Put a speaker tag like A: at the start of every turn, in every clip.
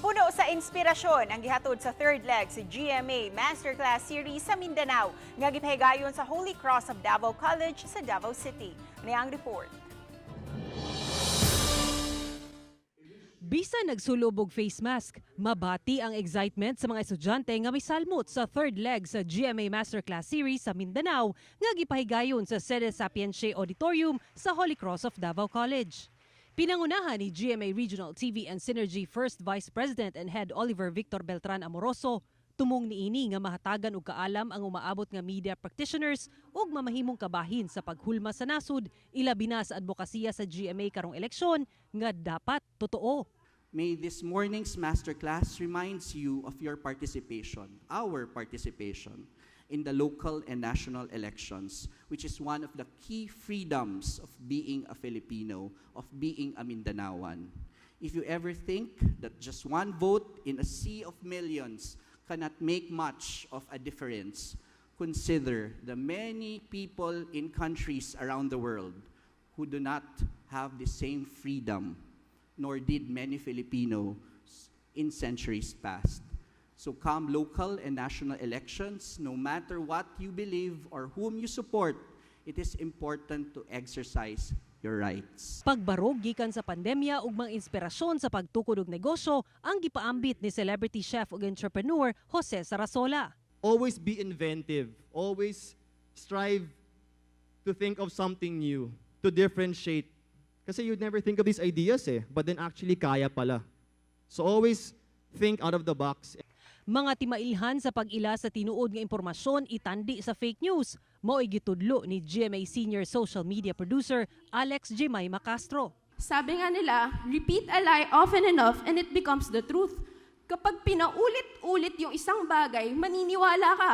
A: Puno sa inspirasyon ang gihatod sa third leg sa GMA Masterclass Series sa Mindanao nga gipahigayon sa Holy Cross of Davao College sa Davao City. Niya ang report.
B: Bisan nagsulob og face mask, mabati ang excitement sa mga estudyante nga misalmot sa third leg sa GMA Masterclass Series sa Mindanao nga gipahigayon sa Sede Sapientiae Auditorium sa Holy Cross of Davao College. Pinangunahan ni GMA Regional TV and Synergy First Vice President and Head Oliver Victor Beltran Amoroso, tumong niini nga mahatagan og kaalam ang umaabot nga media practitioners ug mamahimong kabahin sa paghulma sa nasud, ilabi na sa adbokasiya sa GMA karong eleksyon nga dapat totoo.
C: May this morning's masterclass reminds you of your participation, our participation, in the local and national elections, which is one of the key freedoms of being a Filipino, of being a Mindanaoan. If you ever think that just one vote in a sea of millions cannot make much of a difference, consider the many people in countries around the world who do not have the same freedom, nor did many Filipinos in centuries past. So come local and national elections, no matter what you believe or whom you support, it is important to exercise your rights.
B: Pagbarog gikan sa pandemya ug mga inspirasyon sa pagtukod og negosyo ang gipaambit ni celebrity chef ug entrepreneur Jose Sarasola.
D: Always be inventive. Always strive to think of something new, to differentiate. Kasi you'd never think of these ideas eh, but then actually kaya pala. So always think out of the box.
B: Mga timailhan sa pag-ila sa tinuod nga impormasyon itandi sa fake news, mao'y gitudlo ni GMA Senior Social Media Producer Alex Jemima Castro.
E: Sabi nga nila, repeat a lie often enough and it becomes the truth. Kapag pinaulit-ulit yung isang bagay, maniniwala ka.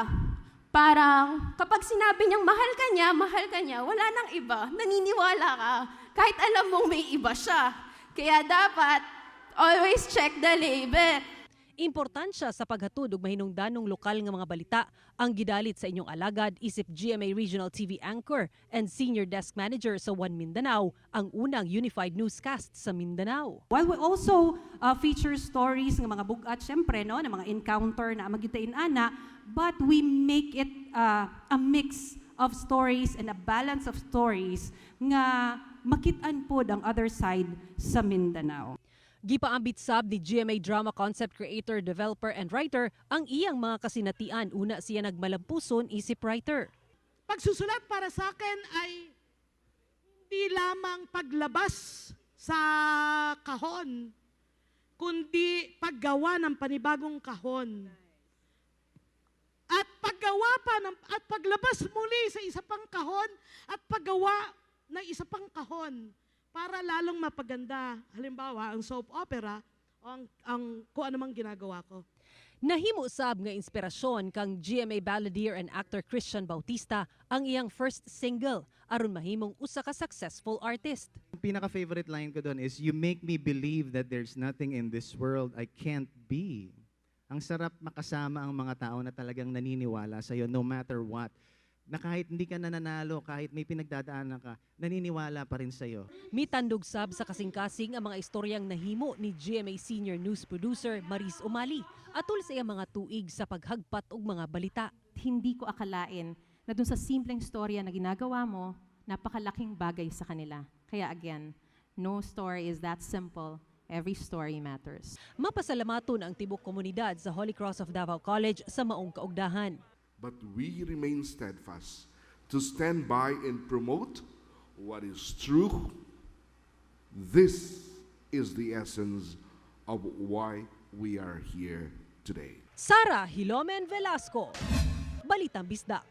E: Parang kapag sinabi niyang mahal ka niya, mahal ka niya, wala nang iba, naniniwala ka. Kahit alam mong may iba siya. Kaya dapat, always check the label.
B: Importansya sa paghatod og mahinungdanong lokal nga mga balita ang gidalit sa inyong alagad isip GMA Regional TV anchor and Senior Desk Manager sa One Mindanao, ang unang unified newscast sa Mindanao.
F: While we also feature stories nga mga bugat, syempre, no, na mga encounter na magitain ana, but we make it a mix of stories and a balance of stories nga makit-an pod ang other side sa Mindanao.
B: Gipaambit sab ni GMA drama concept creator, developer and writer ang iyang mga kasinatian una siya nagmalampuson isip writer.
G: Pagsusulat para sa akin ay hindi lamang paglabas sa kahon, kundi paggawa ng panibagong kahon. At paggawa pa ng, at paglabas muli sa isa pang kahon at paggawa ng isa pang kahon para lalong mapaganda, halimbawa, ang soap opera o ang kung ano mang ginagawa ko.
B: Nahimo sab nga inspirasyon kang GMA balladeer and actor Christian Bautista ang iyang first single aron mahimong usa ka successful artist.
H: Ang pinaka-favorite line ko doon is, "You make me believe that there's nothing in this world I can't be." Ang sarap makasama ang mga tao na talagang naniniwala sa'yo no matter what. Na kahit hindi ka nananalo, kahit may pinagdadaanan ka, naniniwala pa rin sa'yo.
B: Mitandog sab sa kasing-kasing ang mga istoryang nahimo ni GMA Senior News Producer Maris Umali atol sa iyang mga tuig sa paghagpat og mga balita.
I: Hindi ko akalain na dun sa simpleng storya na ginagawa mo, napakalaking bagay sa kanila. Kaya again, no story is that simple. Every story matters.
B: Mapasalamaton ang tibok komunidad sa Holy Cross of Davao College sa maong kaugdahan.
J: But we remain steadfast to stand by and promote what is true. This is the essence of why we are here today.
B: Sara Hilomen Velasco, Balitang Bisdak.